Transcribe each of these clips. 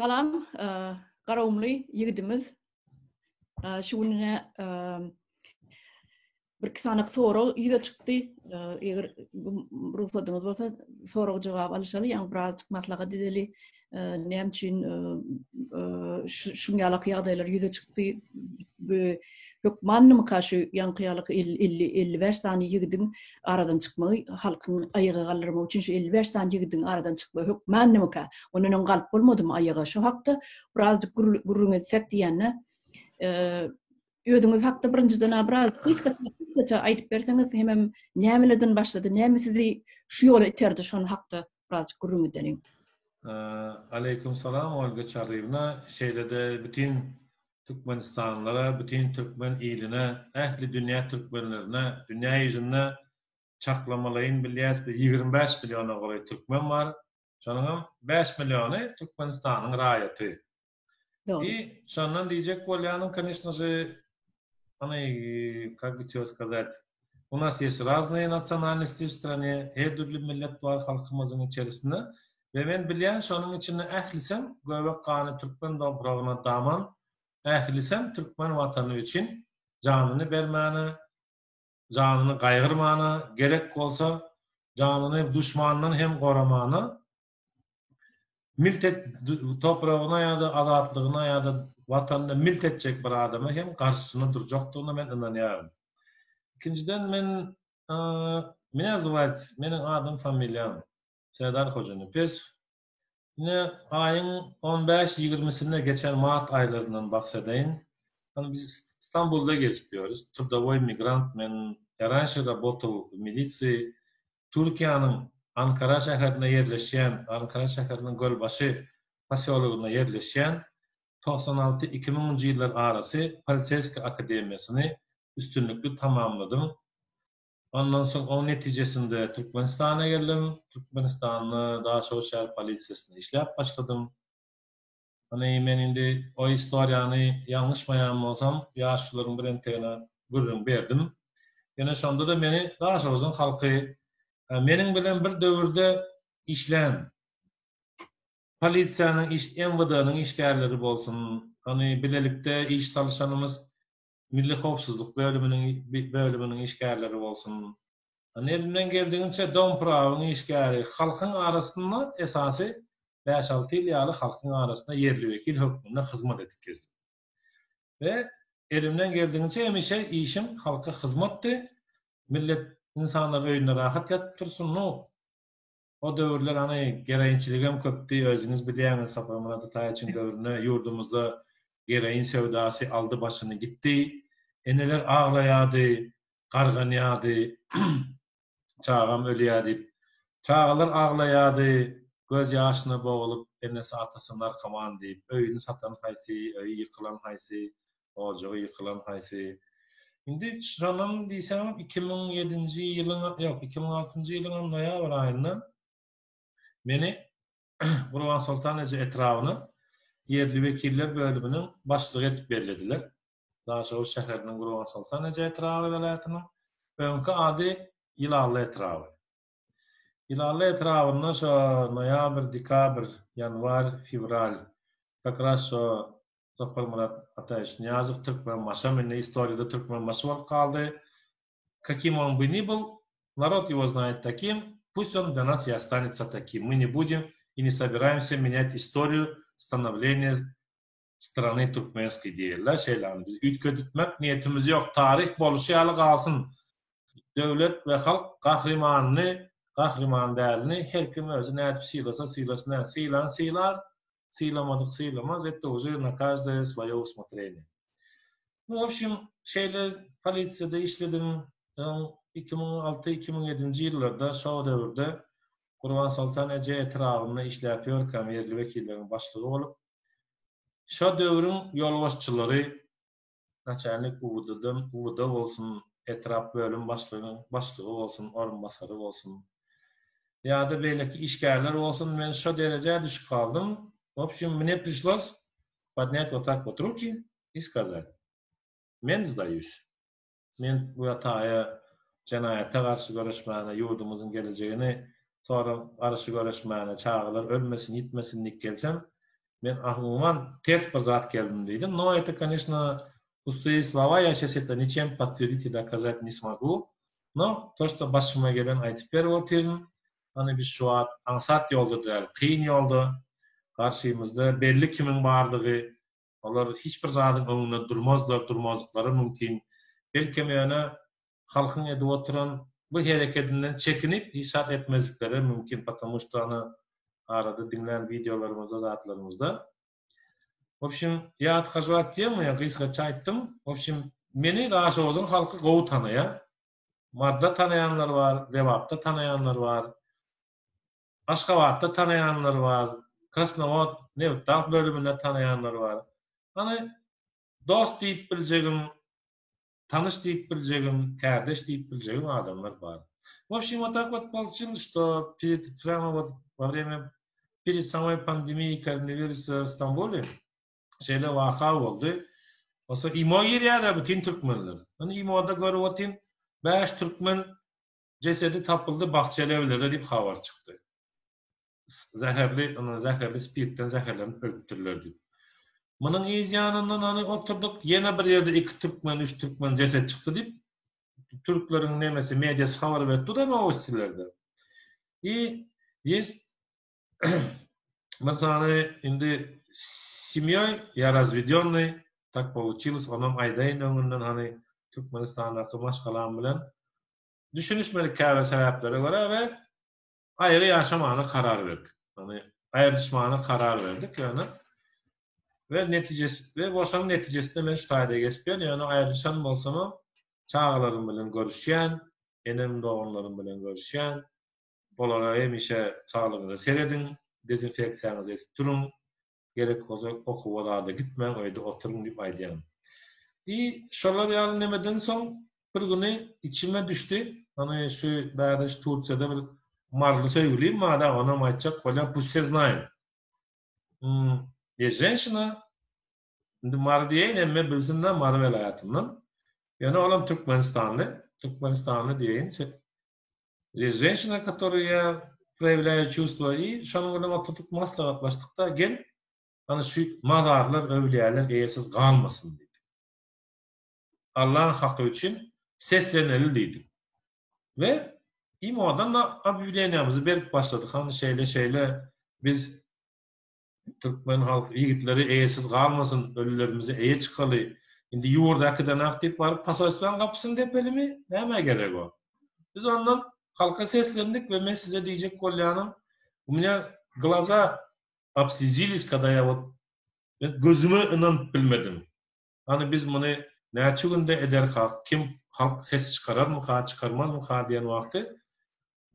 Salam, Garagumly ýigidimiz. Şu gün ine bir iki sany sorag ýüze çykdy. Eger rugsadyňyz bolsa, sorag-jogap alyşaly, ýagny birazjyk maslahat edeli. Näme üçin şuň ýalaky ýagdaýlar ýüze çykdy? Hökmannymyka şu ýaňky ýalyky 50, 55 sany ýigidiň aradan çykmagy halkyň aýaga galdyrmak üçin şu 55 sany ýigidiň aradan çykmagy hökmannymyka? Ondan öň galyp bolmadymy aýaga? Şu hakda birazjyk gürrüň etsek diýende, özüňiz hakda birinjiden biraz gysgaça gysgaça aýdyp berseňiz hemem nämelerden başlady, näme sizi şu ýola iterdi şony hakda birazjyk gürrüň edeliň. Aleýkum salam Olga Çaryýewna, şeýle-de bütin türkmenistanlylara, bütin türkmen iline, ähli dünýä türkmenlerine, dünýä ýüzünde çaklamalaýyn bilýäs bir 25 milliona golaý türkmen bar. Şonuňam 5 milliony Türkmenistanyň raýaty. Dogry. I şondan diýjek bolýanym, конечно же, hany, как бы тебе сказать, у нас есть разные национальности в стране, her dürli millet bar halkymyzyň içerisinde we men bilýän şonuň içinde ählisem göbek gany türkmen topragyna daman, ählisem türkmen watany üçin janyny bermäne, janyny gaýgyrmana, gerek bolsa janyny duşmandan hem goramana milt et topragyna ýa-da azatlygyna ýa-da watanyna milt etjek bir adama hem garşysyna durjakdygyna men ynanýaryn. Ikinjiden men Меня звать, meniň adym familiýam Serdar Hojanepesow. Ine aýyň on bäş ýigrimisinde geçen mart aýlaryndan bahsedeýin. Hany biz Stambulda gezip ýörüs. Trudowoý migrant men. Ýa ranşe rabotал w milisiýi. Türkiýäniň Ankara şäherinde ýerleşýän, Ankara şäheriniň Gölbaşy posýologynda ýerleşýän 96, 2000-nji ýyllar arasy poliseýskiý akademiýasyny üstünlikli tamamladym. Ondan soň oň netijesinde Türkmenistana geldim. Türkmenistanda Daşoguz şäher polisiýasynda işläp başladym. Hany men indi o istoriýany ýalňyşmaýan bolsam ýaşulularyň bir entegine gürrüň berdim. Ýöne şonda-da meni Daşoguzyň halky meniň bilen bir döwürde işlän polisiýanyň iş MWD-niň işgärleri bolsun, hany bilelikde iş salyşanymyz Milli howpsuzlyk bölüminiň bölüminiň işgärleri bolsun. Hany elimden geldigiçe Domprawyň işgäri, halkyň arasynda esasy bäş-alty ýyl ýaly halkyň arasynda ýerli wekil hökmünde hyzmat edip gezdim. We elimden geldigiçe hemişe işim halka hyzmatdy. Millet, ynsanlar öýünde rahat ýatyp dursun, nu, O döwürler hany geroinçiligem köpdi, özüňiz bilýäňiz Saparmyrat Ataýewiçiň döwründe ýurdumyzda geroin söwdasy aldy başyny gitdi. Eneler aglaýardy, garganýardy, çagam ölýär diýip. Çagalar aglaýardy, göz ýaşyna bogulyp, enesi-atasy narkoman diýip, öýüni satan haýsy, öýi ýykylan haýsy, ojagy ýykylan haýsy. Indi şonam diýseň 2007-nji ýylyň, ýok, 2006-njy ýylyňam noýabr aýynda meni Gurbansoltan eje etrabyna ýerli wekiller bölüminiň başlygy edip bellediler. Daşoguz şäheriniň Gurbansoltan eje etraby welaýatynyň öňki ady Ýylanly etraby. Ýylanly etrabynda şo noýabr, dekabr, ýanwar, fewral kak raz şo Saparmyrat Ataýewiç Nyýazow Türkmenbaşam indi istoriýada Türkmenbaşy bolup galdy. Kakim on by ni byl, narod ýego znaýet takim, pust on dla nas i ostanetsa takim. My ne budem i ne sobiraýemsýa menýat istoriýu stanowleniýa strany turkmenskiý diýerler. Şeýle ony biz üýtgeditmek niýetimiz ýok. Taryh boluşy ýaly galsyn. Döwlet we halk gahrymanyny, gahryman dälini her kim özi nädip sylasa sylasyn. Sylan sylar, Sylamadyk sylamaz, etda uje na každoe svoýe usmotreniýe. Nu, w obşim, şeýle polisiýada işledim. Soň 2006, 2007-nji ýyllarda şo döwürde Gurbansoltan eje etrabynda işläp ýörkäm ýerli wekilleriň başlygy bolup, şo döwrüň ýolbaşçylary Naçalnik UWD-dan UWD bolsun, etrap bölüm başlygynyň başlygy bolsun, orunbasary bolsun ýa-da beýleki işgärler bolsun, men şo derejä düşüp galdym. W obşem, mne prişlos podnýat wot tak wot ruki i skazat, Men sdaýus. Men bu ýataýa jenaýata garşy göreşmäne, ýurdumyzyň gelejegini sorag garşy göreşmäne, çagalar ölmesin, ýitmesin diýip gelsem, Men umuman ters bir zat geldim diýdim. No это конечно pustые слова, я сейчас это ничем подтвердить и доказать не смогу. No то что başyma gelen aýdyp berip otyryn. Hany biz şu wagt aňsat ýolda däl, kyn ýolda. Garşymyzda belli kimiň bardygy, olar hiç bir zadyň öňünde durmazlar, durmazlyklary mümkin. Belkem ýöne halkyň edip oturan bu herekedinden çekinip hiç zat etmezlikleri mümkin, потому что ana arada diňlän wideolarymyzda zatlarymyzda. W obşim, ýa othažu at temy, ýa gysgaça aýtdym. W obşim, meni Daşoguzyň halky gowy tanaýar. Maryda tanaýanlar bar, Lebapda tanaýanlar bar, Aşgabatda tanaýanlar bar, Krasnowod, Nebitdag bölüminde tanaýanlar bar. Hany, dost diýip biljegim, tanyş diýip biljegim, kärdeş diýip biljegim adamlar bar. W obşim, вот так вот получилось, что перед, прямо вот во время, перед самой пандемией коронавируса в Стамбуле şeýle waka boldy. Bolsa IMO girýär-ä bütin türkmenler. Indi IMO-da görüp otyryn, bäş türkmen jesedi tapyldy Bahçelievlerde diýip habar çykdy. Zäherli, zäherli spirtden zäherlenip ölüpdirler diýip. Munuň yz ýanyndan hany oturdyk, ýene bir ýerde iki türkmen, üç türkmen jeset çykdy diýip, türkleriň nemesi, mediasy habar beripdi-de nowostilerde. I ýest bir sany indi semýoý ýa razwedýonnyý tak poluçilys onam aýdaýyn öňünden hany Türkmenistandaky maşgalam bilen düşünişmedik käbir sebäplere görä we aýry ýaşamana karar berdik. Hany aýrylyşmana karar berdik ýöne we netijesi we boşaň netijesinde men şu taýda geçip ýörün ýöne aýrylyşan bolsamam çagalarym bilen görüşýän, enem doganlarym bilen görüşýän. Olara hemişe saglygyňyza serediň, dezinfeksiýaňyzy edip duruň, gerek bolsa okuwa zada gitmäň, öýde oturyň diýip aýdýan. I şolar ýaly nemeden soň bir güni içime düşdi, hany şu bärde şu Tursiýada bir maryly söýgülim barda, onam aýtjak bolýan, pust wse znaýut. Ýe ženşina, indi Mary diýeýin, hemme bilsin-de Mary welaýatyndan. Ýöne olam türkmenistanly, türkmenistanly diýeýin. Есть женщина, которой я проявляю чувства i şonuň bilen oturdyk maslahatlaşdykda gel hany şu mazarlar öwlüýäler eýesiz galmasyn diýdik. Allaň haky üçin sesleneli diýdik. We imodan da obýawleniýamyzy berip başladyk hany şeýle şeýle biz Türkmen halk ýigitleri eýesiz galmasyn ölülerimize eýe çykaly indi ýurda äkidenak diýip baryp posolstwaň gapysyny depelimi nämä gerek o biz ondan halka seslendik we men size diýjek bolýanym u menya glaza obslizilись kada ýa wot men gözüme ynanyp bilmedim hany biz muny näçe günde ederkak kim halk ses çykararmyka çykarmazmyka diýen wagty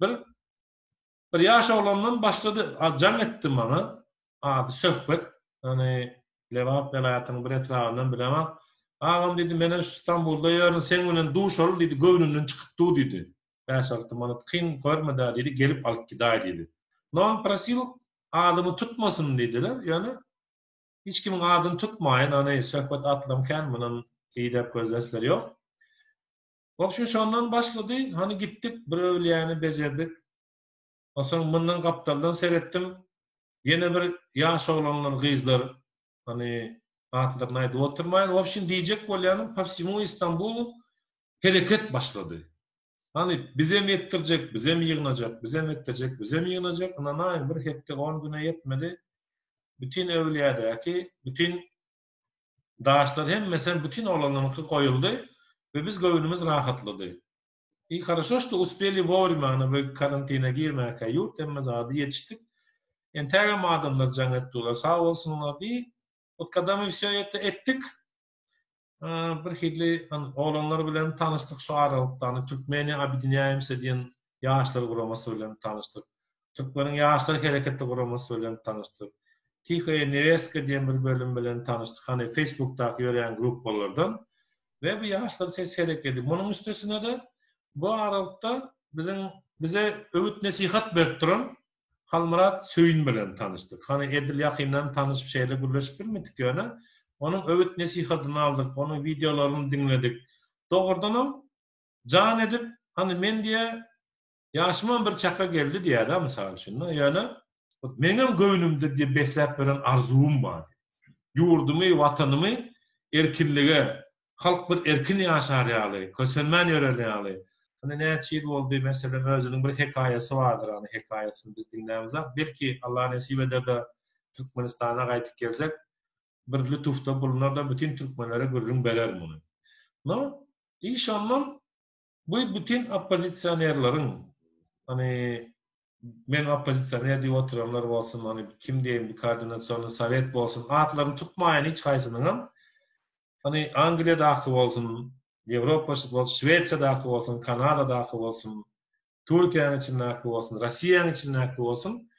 bir Bir ýaş oglandan başlady, jaň etdi maňa, ady Söhbet, ýagny Lebap welaýatynyň bir etrabyndan bilemok. Agam diýdi, menem şu Stambulda ýörün, seň bilen duşaly diýdi, göwnümden çykyp dur diýdi. Bäş-alty manat kyn görme-dä diýdi, gelip alyp gidaý diýdi. No on prosil adymy tutmasyn diýdiler, ýöne hiç kimiň adyny tutmaýyn, ony Söhbet atlam kän, munam idäp gözläsleri ýok. Wobşem şondan başlady, hany gitdik bir öwlüýäni bejerdik. Onsoň mundan gapdaldan seretdim, ýene bir ýaş oglanlar, gyzlar, hany atlaryny aýdyp oturmaýyn, wobşem diýjek bolýanym po vsemu Istanbulu hereket başlady. Hany bizem etdirjek, bizem ýygnajak, bizem etdirjek, bizem ýygnajak, ynanaýyň bir hepde on güne ýetmedi, bütin öwlüýädäki bütin Daşlar hemmesem bütin oglanlaryňky goýuldy we biz göwnümiz rahatlady. I horoşo şto uspeli wowremya ana we karantina girmäkä ýurt hemme zady ýetişdik. Entägem adamlar jaň etdiler sag bolsunlar i wot kada my wsyo eto etdik bir hili oglanlar bilen tanyşdyk şu aralykda ana Türkmeniýa obýedinýaemsýa diýen ýaşlar guramasy bilen tanyşdyk. Türkmeniň ýaşlar hereketi guramasy bilen tanyşdyk. Tihoýa newestka diýen bir bölüm bilen tanyşdyk, hany Facebookdaky ýörýän gruppalardan. We bu ýaşlar ses herekedi. Munuň üstesine-de bu aralykda biziň bize öwüt-nesihat berip duran Halmyrat Söýün bilen tanyşdyk. Hany edil ýakyndan tanyşyp şeýle gürleşip bilmedik ýöne onuň öwüt-nesihatyny aldyk, onuň wideolaryny diňledik. Dogrudanam jan edip, hany men diýä Ýaşymam bir çaka geldi diýýär-dä mysal üçin. Ýöne Meňem göwnümde diýip besläp beren arzuwym bar. Ýurdumy, watanymy erkinlige, halk bir erkin ýaşar ýaly, kösenmän ýörer ýaly. Indi näçe ýyl boldy, meselem, özüniň bir hekaýasy bardyr, ony hekaýasyny biz diňlämizok. Belki, Allah nesip eder-de, Türkmenistana gaýdyp gelsek, bir lütufda bulunar-da, bütin türkmenlere gürrüň berer muny. No, i şondan Bu bütin oppozisionerleriň, hany men oppozisioner diýip oturanlar bolsun, hany kim diýeýin bir koordinasionnyý sowet bolsun, atlaryny tutmaýyn hiç haýsynyňam, hany Angliýadaky bolsun, Ýewropa bolsun, Şwesiýadaky bolsun, Kanadadaky bolsun, Türkiýäniň içindäki bolsun, Rossiýanyň içindäki bolsun,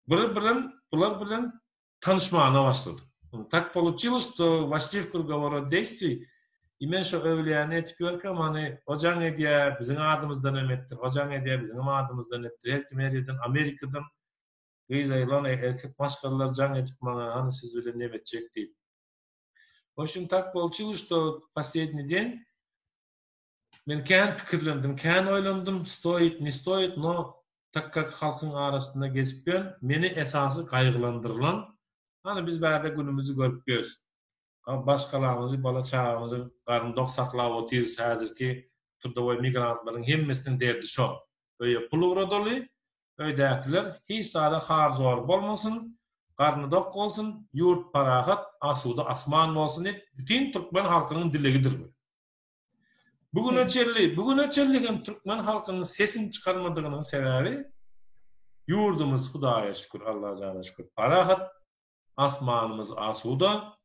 bir bilen bular bilen tanyşmana başladyk. Tak poluçilось, što waşli w krugoworot deýstwiý i men şo öwlüýäni etip ýörkäm hany o jaň edýär, biziň adymyzdan hem etdir, o jaň edýär, biziňem adymyzdan etdir, her kim her ýerden Amerikadan gyz oglan erkek maşgalalar jaň edip maňa hany siz bilen neme etjek diýip. W obşem tak poluçilось, što posledniý den Men kän pikirlendim, kän oýlandym, stoit, ne stoit, no tak kak halkyň arasynda gezip ýörün, meni esasy gaýgylandyrylan, hany biz bärde günümizi görüp ýörüs, başgalamyzy, bala-çagamyzy garny dok saklap otyrys, häzirki trudowoý migrantlaryň hemmesiniň derdi şo, öýe pul ugradaly, öýdäkiler hiç zada har-zor bolmasyn, garny dok bolsun, ýurt parahat, asuda asman bolsun diýip, bütin türkmen halkynyň dilegidir bu. Bu güne çenli, bu güne çenli hem türkmen halkynyň sesini çykarmadygynyň sebäbi ýurdumyz Hudaýa şükür, Allajana şükür parahat, asmanymyz asuda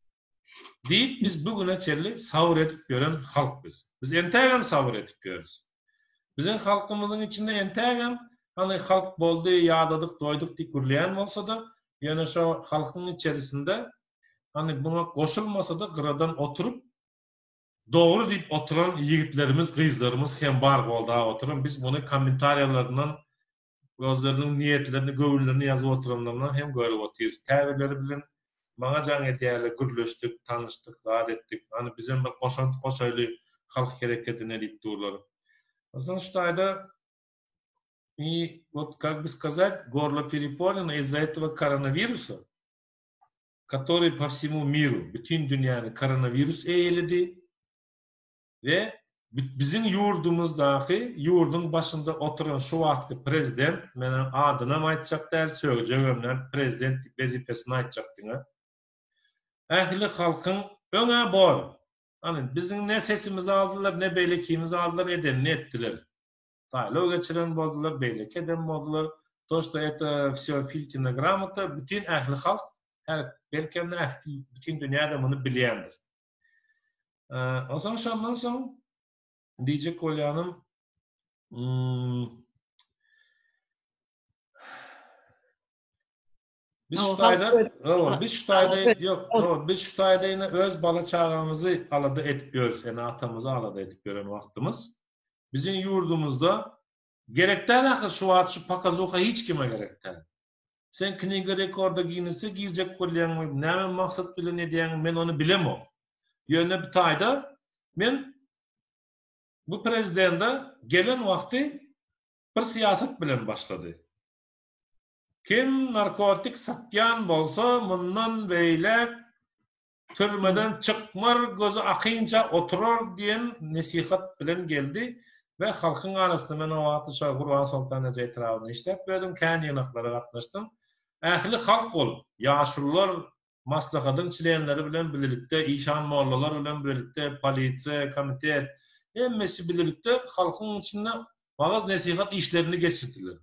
diýip biz bu güne çenli sabyr edip ýören halk biz. Biz entägem sabyr edip ýörüs. Biziň halkymyzyň içinde entägem hany halk boldy, ýadadyk, doýduk diýip gürleýän bolsa-da, ýöne şo halkyň içerisinde hany buňa goşulmasa-da gyradan oturyp Dogry diýip oturan ýigitlerimiz gyzlarymyz hem bar goldap oturan biz muny kommentariýalaryndan özleriniň niýetlerini göwünlerini ýazyp oturanlaryndan hem görüp otyrys käbirleri bilen maňa jaň edýärler gürleşdik tanyşdyk zat etdik hany bizem bir goşant goşaýly halk herekedine diýip durlar onsoň şu taýda i wot kak bi skazat gorlo perepolneno iz za этого koronawirusa Kotoryý po vsemu miru, bütin dünýäni koronawirus eýeledi we biziň ýurdumyzdaky ýurduň başynda oturan şu wagtky prezident, men adynam aýtjak däl, sögjegem däl, prezident diýip wezipesini aýtjak diňe. Ähli halkyň öň-ä bor. Hany biziň ne sesimizi aldylar, ne beýlekimizi aldylar, edenini etdiler. Saýlaw geçiren boldular, beýleki eden boldular. To, što eto vsyo Filkina gramota, bütin ähli halk, her, belkem-de ähli, bütin dünýä-de muny bilýändir. Onsoň şondan soň diýjek bolýanym, Biz şu taýda, hawa, biz şu taýda, ýok, hawa, biz şu taýda ýene öz bala-çagamyzy alada edip ýörüs, ene-atamyzy alada edip ýören wagtymyz. Biziň ýurdumyzda gerek däl ahyr şu wagt şu pokazuha hiç kime gerek däl. Sen kniga rekorda Ginnese girjek bolýaňmy, näme maksat bilen edýäňmi, men ony bilemok. Ýöne bu taýda men bu prezidende gelen wagty bir syýasat bilen başlady. Kim narkotik satýan bolsa mundan beýläk türmeden çykmar gözi akynça oturar diýen nesihat bilen geldi we halkyň arasynda men o wagtly şo Gurbansoltan eje etrabynda işläp ýördüm kän ýygnaklara gatnaşdym ähli halk bolup ýaşulular maslahatyň çlenleri bilen bilelikde işan mollalar bilen bilelikde polisiýa komitet hemmesi bilelikde halkyň içinde wagyz nesihat işlerini geçirdiler.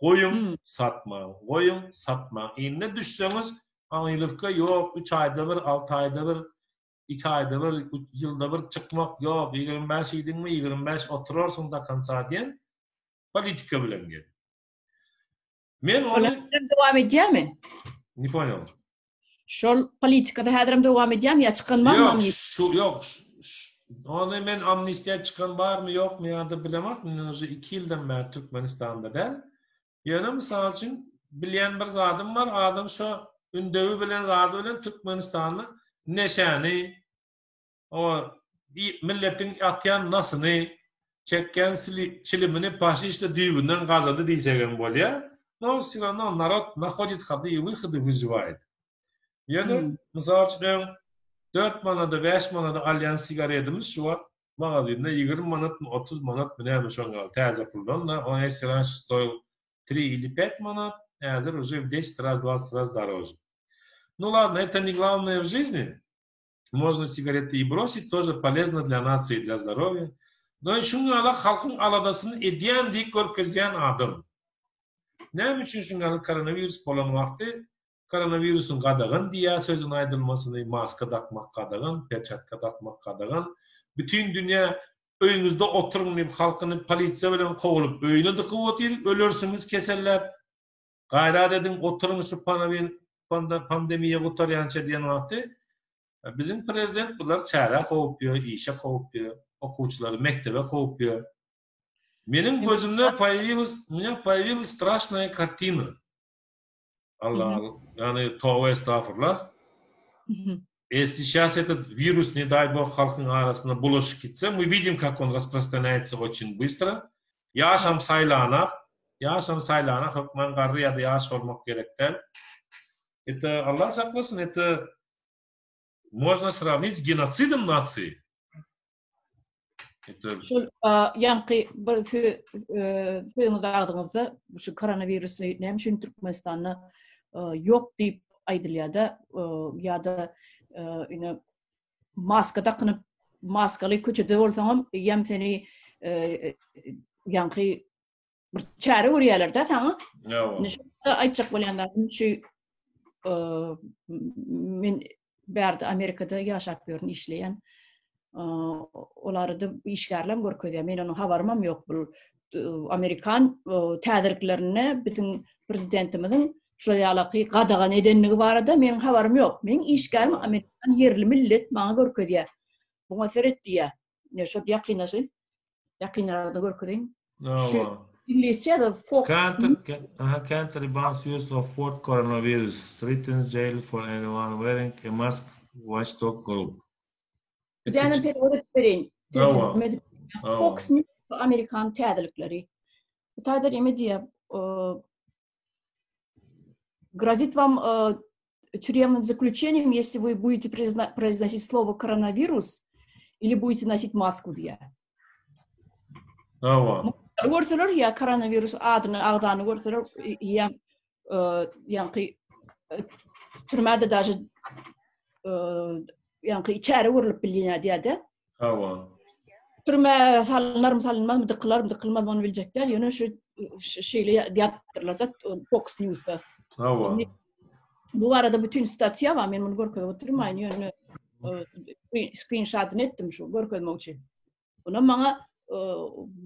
Goýuň, satmaň, goýuň, satmaň. Indi düşseňiz, aňylywka ýok, üç aýda bir, alty aýda bir, iki aýda bir, ýylda bir çykmak ýok, 25 iýdiňmi, 25 oturarsyň do konca diýen politika bilen geldi. Men ony... Şol häzirem dowam edýärmi? Ne poняl. Şol politikasy häzirem dowam edýärmi ýa çykan barmy Ýok, şu ýok. Ony men amnistiýa çykan barmy ýokmy ýa-da bilemok. Men uje 2 ýyldan bäri Türkmenistanda däl. Ýöne mysal üçin bilýän bir zadym bar, adam şo ündewi bilen zady bilen Türkmenistanda neşäni, o milletiň atýan nasyny, çekýän çilimini paşişde düýbünden gazady diýsegem bolýar. No wse rawno narod nahodit hody i wyhody wyžiwaýet. Ýöne, mysal üçin, öň dört manada, bäş manada alýan sigaredimiz şu wagt magazinde 20 manatmy, 30 manatmy näme şoň ýaly täze puldan-da, on если раньше стоил 3 или 5 manat, häzir уже в 10 раз, 20 раз дороже. Ну ладно, это не главное в жизни. Можно sigarety и бросить, тоже полезно для нации, для здоровья. No şuň ýaly halkyň aladasyny edýän diýip görkezýän adam. Näme üçin şuň ýaly koronawirus bolan wagty koronawirusyň gadagan diýýär sözüň aýdylmasyny, maska dakmak gadagan, perçatka dakmak gadagan. Bütin dünýä öýüňizde oturyň diýip halkyny polisiýa bilen kowulyp öýüne dykyp otyr, ölersiňiz keselläp. Gaýrat ediň oturyň şu pandemiýa gutarýança diýen wagty biziň prezident bulary çärä kowup ýör, işe kowup ýör, okuwçylary mekdebe kowup ýör. Meniň gözümde poýawilась, u menya poýawilась straşnaýa kartina. Allah, ýagny toba estagfurlah. Если сейчас этот virus, ne daý bog, halkyň arasynda bulaşyp gitse, мы видим, как он rasprostranaýatsa oçin bystro. Ýaşam saýlanak, ýaşam saýlanak hökman garry ýa-da ýaş bolmak gerek däl. Это, Allah saklasyn, это можно sravnit s genosidom nasiýi. Это Şol ýaňky bir sözüňiz agzyňyzda şu koronawirusy näme üçin Türkmenistanda ýok diýip aýdylýar-da ýa-da ine maska dakynyp maskaly köçede bolsaňam eýýäm seni ýaňky bir çäre görýärler-de saňa. Ýa. Şu aýtjak bolýan zadym şu men bärde Amerikada ýaşap ýörün, işleýän. Olarda işgärlem görkezýär. Men onuň habarymam ýok bu amerikan täzeliklerinde biziň prezidentimiziň şol ýalaky gadagan edenligi barada meniň habarym ýok. Meň işgärim amerikan ýerli millet maňa görkezýär. Buňa seret diýýär. Ne şol ýakynlaşy. Ýakynarada görkezeýin. Şu iňlisçe de Fox. Country, aha, country bans use of fourth coronavirus, threatens jail for anyone wearing a mask watchdog group. Bir däne perewod edip bereýin. Terjime edip. Fox News Amerikan täzelikleri. Bu taýda neme diýýär? Грозит вам тюремным заключением, если вы будете произносить слово коронавирус или будете носить masku diýýär. Hawa. Görseler ýa koronawirus adyny agzany görseler ýa ýaňky türmede daže ýaňky içeri urlup bilinýär diýýär-de. Hawa. Türmä salynarmy, salynmazmy, dykylarmy, dykylmazmy ony biljek däl. Ýöne şu şeýle ýazypdyrlar-da Fox Newsda. Hawa. Bu barada bütün statýa bar, men muny görkezip oturmaýyn, ýöne skrinşatyny etdim şu görkezmek üçin. Onam maňa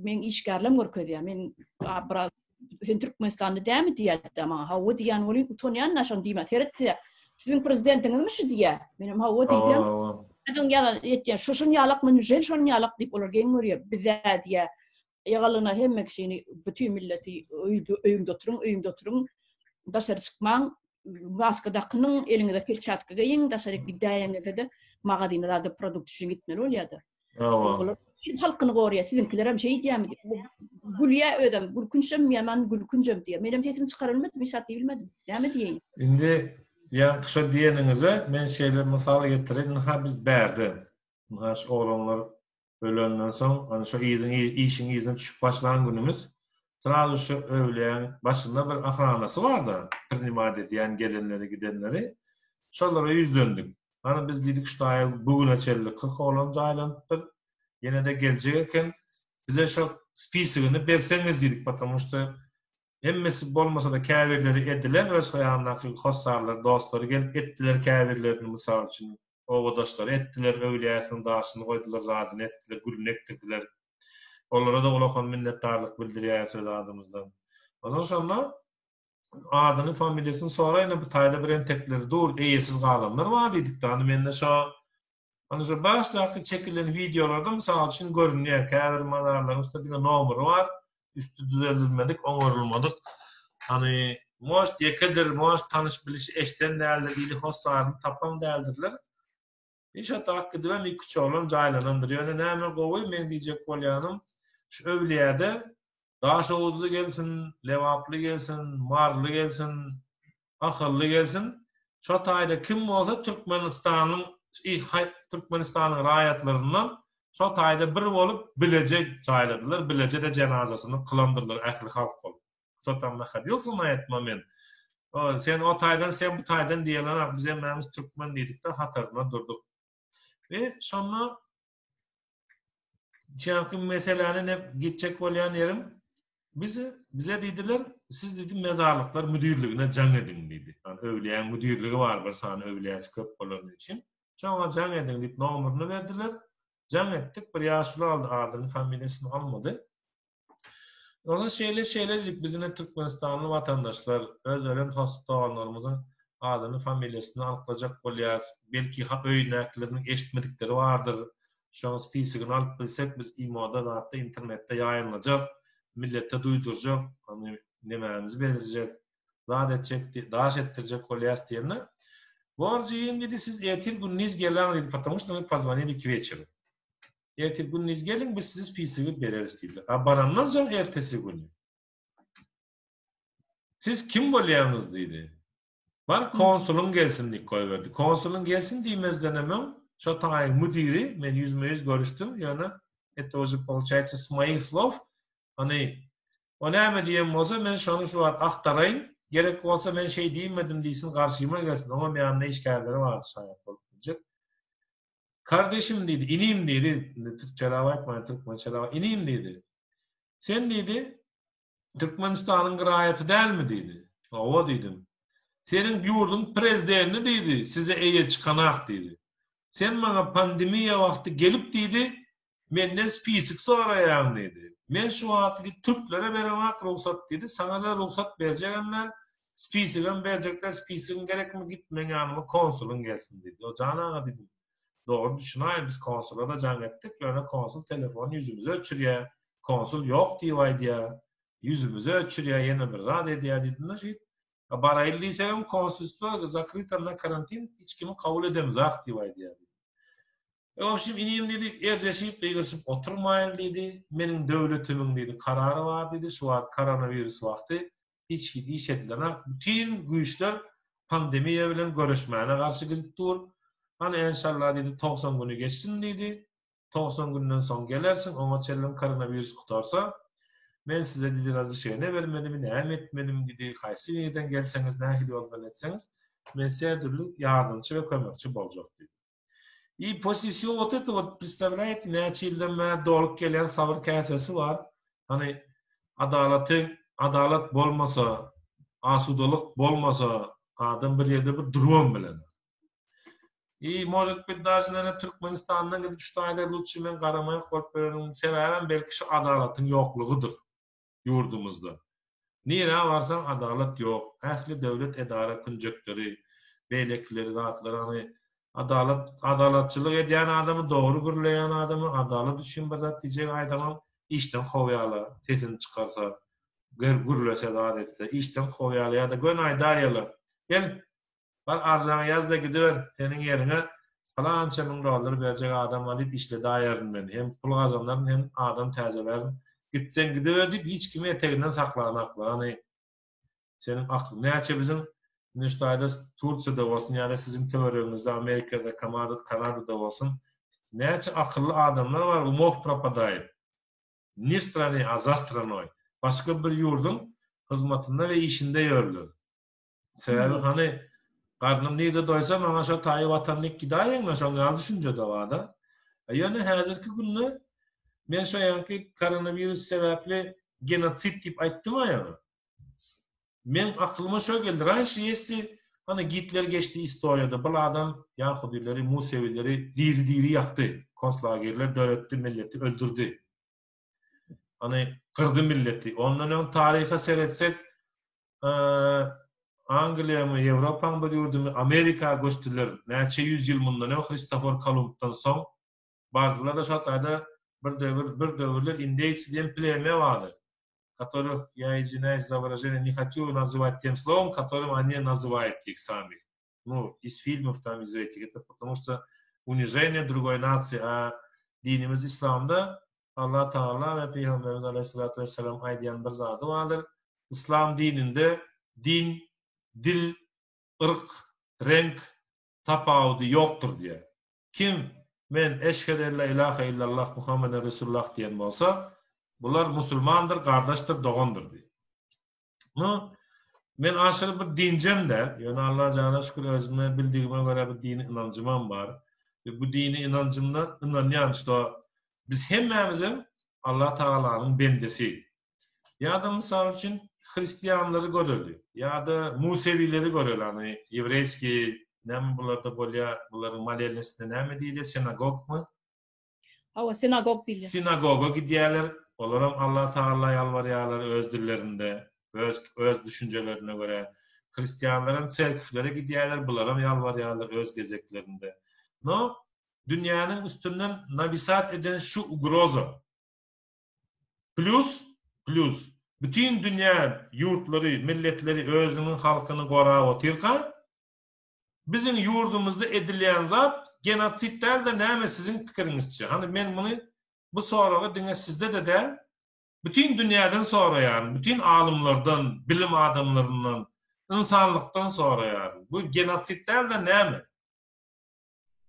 meň işgärlerim görkezýär. Men biraz sen Türkmenistanda dämi diýýär maňa. Hawa diýýän welin utanýan da şony diýmä. Seret diýýär. Siziň prezidentiňizmi şu diýýär. Menem hawa diýsem. Adyň ýalan etýän. Şu şun ýalak men žen şon ýalak diýip olar geň görýär. Bize diýýär. Ýagalyna hemme kişini bütin milleti öýüňde oturyň, öýüňde oturyň. Daşary çykmaň, maska dakynyň, eliňize perçatka geýiň, daşary gidäýeňizde-de magazyna zada produkt üçin gitmeli bolýar-da. Hawa. Olar halkyny gorýar. Siziňkiler hem şeýdýärmi diýip. Gülýär özem. Gülkünçem ýaman gülkünjem diýýär. Menem sesimi çykara bilmedim, hiç zat diýip bilmedim. Näme diýeýin? Indi ýaňky şo diýeniňize men şeýle mysal getireýin. Ynha biz bärde. Ynha şu oglanlar ölenden soň, ana şo yzyň işiň yzyna düşüp başlan günümiz srazu şu öwlüýäň başynda bir ohranasy bar-da, prinimat edýän gelenleri gidenleri. Şolara ýüzlendik. Hany biz diýdik şu taýa bu güne çenli 40 oglan jaýlanypdyr. Ýene-de geljek eken. Bize şo spisogini berseňiz diýdik, потому что hemmesi bolmasa-da käbirleri edilen öz ýanyndaky hossarlary, dostlary gelip etdiler käbirlerini mysal üçin obadaşlary etdiler, öwlüýäsiniň daşyny goýdular, zadyny etdiler, gülüni ekdirdiler. Olara-da ulakan minnetdarlyk bildirýäris öz adymyzdan. Ondan şonda Adyny familiýasyny soraýyn bu taýda bir entekleri dur eýesiz galanlar bar diýdikde hany mende şo hany şo başdaky çekilen wideolarda mysal üçin görünýär käbir mazarlaryň üstünde diňe nomery bar üsti düzeldilmedik oňarylmadyk hany может ýekedir может tanyş biliş eşden däldir ili hossaryny tapan däldirler Iş otak gidibem iküç oglan jaýlanandyr. Ýöne näme gowy, meň diýjek bolýanym, şu öwlüýäde Daşoguzly gelsin, Lebaply gelsin, Maryly gelsin, Ahally gelsin, şo taýda kim bolsa Türkmenistanyň Türkmenistanyň raýatlaryndan şo taýda bir bolup bileje jaýladylar, bileje-de jenazasyny kylandyrlar ähli halk bolup. Kto tam nahodilsa na et moment, sen o taýdan, sen bu taýdan diýelenok, biz hemmämiz türkmen diýdik-de hatarynda durduk. We şonda Çenki meseläni ne gitjek bolýan ýerim bizi bize diýdiler, siz diýdi mezarlyklar müdirligine jaň ediň diýdi. Yani öwlüýäň müdirligi bar bir sany öwlüýäsi köp bolany üçin. Şoňa jaň ediň diýip nomerini berdiler. Jaň etdik, bir ýaşuly aldy adyny, familiýasyny almady. Olar şeýle şeýle diýip biz ine Türkmenistanly watandaşlar öz ölen host doganlarymyzyň adyny familiýasyny anyklajak bolýas belki öýündäkileriniň eşitmedikleri bardyr şoň spisigini alyp bilsek biz imoda zatda internetde ýaýynlajak millete duýdurjak hany nemämizi berjek zat etjek daş etdirjek bolýas diýende bor jigim diýdi siz ertir gündiz gelaň diýdi потому что мы pozwonili k weçeru Ertir gündiz geliň, biz size spisigi bereris diýdiler. A barandan soň ertesi güni Siz kim bolýaňyz diýdi. Bar konsulyň gelsin diýip goýberdi. Konsulyň gelsin diýmezdenem öň şo taýyň müdiri, men ýüzme-ýüz görüşdim, ýöne это уже получается с moих slov, hany o näme diýen bolsa men şony şu wagt agtaraýyn, gerek bolsa men şeý diýmedim diýsin garşyma gelsin, oňam ýanynda işgärleri bardy şaýat bolup biljek. Kardeşim diýdi, inim diýdi, indi türkçeläp aýtmaýyn, türkmençeläp, inim diýdi. Sen diýdi, Türkmenistanyň raýaty dälmi diýdi. Hawa diýdim. Seniň ýurduň prezidenti diýdi, size eýe çykanak diýdi. Sen maňa pandemiýa wagty gelip diýdi, Menden spisik soraýaň diýdi. Men şu wagt diýdi türklere bereňok rugsat diýdi, saňa-da rugsat berjegem däl, spisigem berjek däl, spisigiň gerekmi git meň ýanyma konsulyň gelsin diýdi. O jan aga diýdim, dogry düşünaý biz konsula-da jaň etdik, ýöne konsul telefony ýüzümize öçürýär, konsul ýok diýip aýdýar, ýüzümize öçürýär, ýene bir zat edýär diýdim-de şeýdip. Baraýyl diýsegem konsulstwo zakryta na karantin hiç kimi kabul edemzak diýip aýdýar diýdi. Wobşim, inim diýdi, erjeşip, gygyryşyp oturmaýyn diýdi. Meniň döwletimiň diýdi, karary bar diýdi, şu wagt koronawirus wagty hiç hili iş edilenak. Bütin güýçler pandemiýa bilen göreşmäne garşy gidip dur. Hany enşalla diýdi, 90 güni geçsin diýdi. 90 günden soň gelersiň, oňa çenlem koronawirus gutarsa, men size diýdi, razrişeniýe bermelimi, näme etmelimi diýdi, haýsy nirden gelseňiz, nähili ýoldan etseňiz, men size dürli ýardamçy we kömekçi boljak diýdi. I после всего вот это вот, представляете, näçe ýyldan bäri dolup gelýän sabyr käsesi bar. Hany adalaty, adalat bolmasa, asudalyk bolmasa, adam bir ýerde bir durubam bilenok. I может быть даже naверное Türkmenistandan gidip şu taýda lutçy men garamaýak bolup ýöreniň sebäbem belki şu adalatyň ýoklugydyr. ýurdumyzda. Nirä barsaň adalat ýok. Ähli döwlet edara künjekleri, beýlekileri zatlary hany adalat adalatçylyk edýän adamy dogry gürleýän adamy adalat üçin bir zat diýjek aýdamam işden kowýarlar sesini çykarsa gürlese zat etse işden kowýarlar ýa-da göni aýdaýýarlar gel Bar arzaňy ýaz-da gidiber, seniň ýeriňe pylança müň dollar berjek adam bar diýip işledaýaryn men, hem pul gazanaryn, hem adam täzelärin, gitseň gidiber diýip hiç kimi eteginden saklanaklar. Hany seniň aklyň näçe biziň indi şu taýda Tursiýada bolsun ýa-da siziň töweregiňizde Amerikada, Kanadada bolsun näçe akylly adamlar bar umov propadaýet. Ne w strane, a za stranoý. Başga bir ýurduň hyzmatynda we işinde ýörler. Sebäbi hany garnym nirde doýsa maňa şo taýy watan dik gidaýeňle şoň ýaly düşünjede barda. Ýöne häzirki günde men şo ýaňky koronawirus sebäpli genosid diýip aýtdym aýaňa. Meň aklyma şo geldi. Ranşi ýesli hany Gitler geçdi istoriýada bul adam ýahudyleri, musewileri diri-diri ýakdy. Konslagerler döretdi, milleti öldürdi. Hany gyrdy milleti. Ondan öň taryha seretsek Angliýamy, Ýewropaň bir ýurdumy Amerika göçdüler. Näçe ýüz ýyl mundan öň Hristofor Kolumbdan soň bardylar-da şo taýda bir döwür, bir döwürler indeýci diýen plemýa bardy. Которых, я извиняюсь за выражение, не хочу называть тем словом, которым они называют их самих. Ну, из фильмов там, из этих. Это потому что унижение другой нации, а dinimiz islamda. Allah Tagala we Pygamberimiz aleýhissalatu wessalam aýdýan bir zady bardyr, Yslam dininde din, dil, yrk, reňk tapawudy ýokdur diýýär. Kim Men eşhedü ella ilahe illallah Muhammeden Resulullah diýen bolsa, bular musulmandyr, gardaşdyr, dogandyr diýýär. Nu, men aşyry bir dinjem däl, ýöne Alla jana şükür özüme bildigime görä bir dini ynanjymam bar. We bu dini ynanjymda ynanýan, şto biz hemmämizem Alla Tagalanyň bendesi. Ýa-da mysal üçin hristianlary göreli, ýa-da musewileri göreli, hany ýewreýskiý näme bularda bolýar, bularyň molelnisinde näme diýilýär, sinagogmy? Hawa, sinagog diýilýär. Sinagoga gidýärler, olaram Allah Tagala ýalbarýarlar öz dillerinde, öz öz düşünjelerine görä. Hristianlaram çerkwlere gidýärler, bularam ýalbarýarlar öz gezeklerinde. No, dünýäniň üstünden nawisat eden şu ugroza. Plýus, plýus, bütin dünýä ýurtlary, milletleri özüniň halkyny gorap otyrka, Biziň ýurdumyzda edilýän zat genosid däl-de näme siziň pikiriňizçe? Hany men muny bu soragy diňe sizde-de däl, bütin dünýäden soraýaryn, bütin alymlardan, bilim adamlaryndan, ynsanlykdan soraýaryn. Bu genosid däl-de näme?